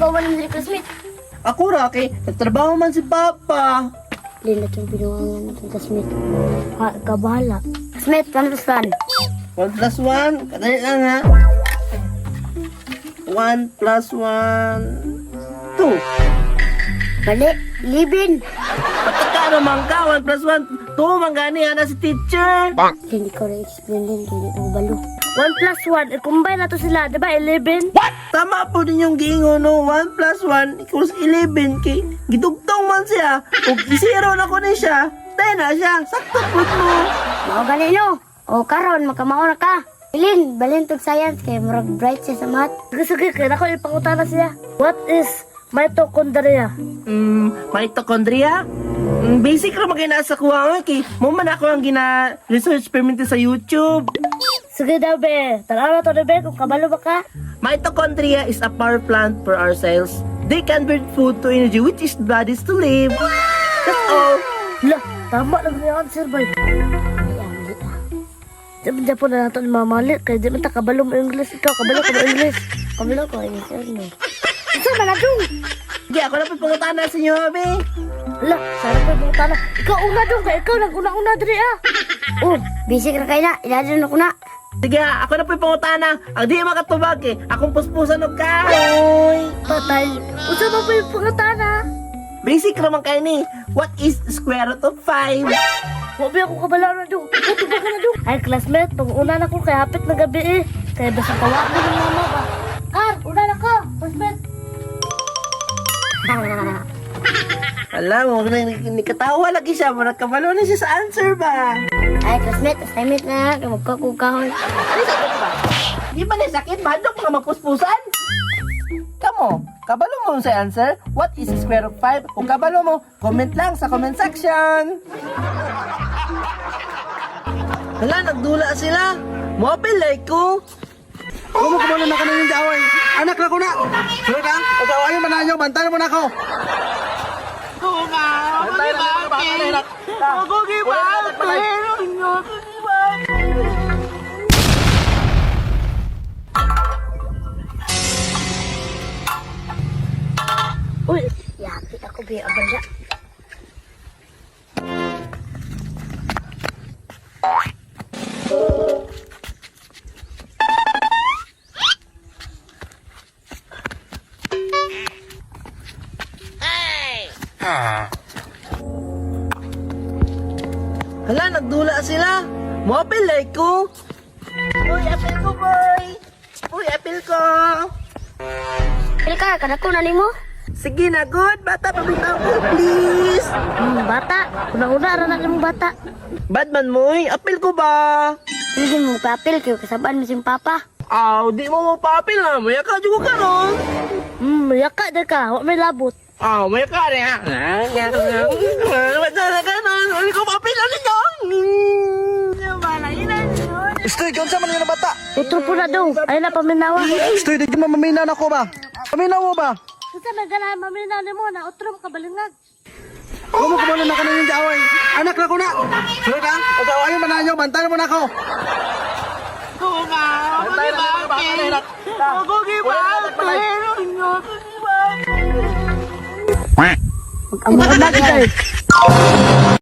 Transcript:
Kauban naman diri, classmate. Ako ra kay nagtrabaho man si Papa. Lin na itong pinuangan natin, classmate. Ha, ikaw bahala. Classmate, 1 plus 1. 1 plus 1, kadali lang ha. 1 plus 1, 2. Mali, 11. Pataka naman ka, 1 plus 1, 2 man gani, ana si teacher. Lin, ikaw na explain din, kaya di ko balo. 1 plus 1, i-combine na to sila, di ba? 11? Tama po din yung giingon, no? 1 plus 1 equals 11 kay gidugtong man siya. Ug zero na ko ni siya. Tayo na siya. Sakto po mo. Mao gani no. O karon makamao na ka. Ilin, balin tog science kay murag bright siya sa math. Sige, sige, kaya ako ipangutana siya. What is mitochondria? Mitochondria? Basic ra magay nasa kuha ko kay mo man ako ang gina-research permanente sa YouTube. Sige daw, be. Tanaw na to, be, kung kabalo ba ka. Mitochondria is a power plant for our cells. They convert food to energy which is bodies to live. That's all. Lah, tama lang yung answer, boy. Ay, amli ah. Di man po na nato ni Mama Ali, kaya di man ta kabalo mo English. Ikaw, kabalo ka mo English. Kabalo ko ay sir no. Unsa man na dong? Sige, ako na po pangutana sa inyo, abi. Lah, sana pa yung pangutana. Ikaw una dong, kaya ikaw nag-una-una diri ah. Oh, basic ra kay na. Iladon ako na. Sige, ako na po pangutana. Ang di makatubag eh. Akong puspusan og kahoy. Patay. Unsa man po yung pangutana? Basic raman kayo ni. What is square root of 5? Wa ba ako kabalo na dong. Ikaw, tubag ka na dong. Ay, classmate, pag-una na ko, kaya hapit na gabi eh. Kaya basta tawa ko ng mama ba. Kar, una na ko, classmate. Alam mo, nikatawa lagi siya. Murag kabalo na siya sa answer ba? Ay, classmate, assignment na kay magkakukahon. Ano sakit ba? Di ba na sakit? Mahadlok mga magpuspusan? Kamo, kabalo mo sa answer? What is square root 5? Kung kabalo mo, comment lang sa comment section. Hala, nagdula sila. Mobile like ko. Kumo kumano na kanin yung away. Anak na ko na. Sunod ka? O kawayan man na bantayan mo na ako. Bantayan na ako, bantayan na. Ako gibate. Uy, Yapi ako bi abanda. Hala, nagdula sila. Mobile like ko. Uy, apel ko, boy. Uy, apel ko. Pil ka, kada ko na nimo. Sige na, good. Bata, pabitaw ko, please. Bata. Una-una, ra na imong bata. Badman mo, eh. Apel ko ba? Hindi mo papel kay kasabaan mo sing papa. Aw, di mo mo paapil ha. Maya ka, juga ka ron. Yaka diri ka, wa may labot. Aw, maya ka rin ha. Basta na ka ron. Uli ko paapil, ano nyo? Estoy, kinsa man yung bata? Utro po na dong. Ay na paminawa. Estoy, di mo maminaw na ako ba? Paminaw mo ba? Unsa man ganahan maminaw nimo na utro mo kabalingag. Kumo kumano na kanin yung away. Anak na ko na. Sunod ka? O kawayan man na bantayan mo na ako. Bantayan na ako, bantayan na. Ako gibate. Mag-amo ka ba?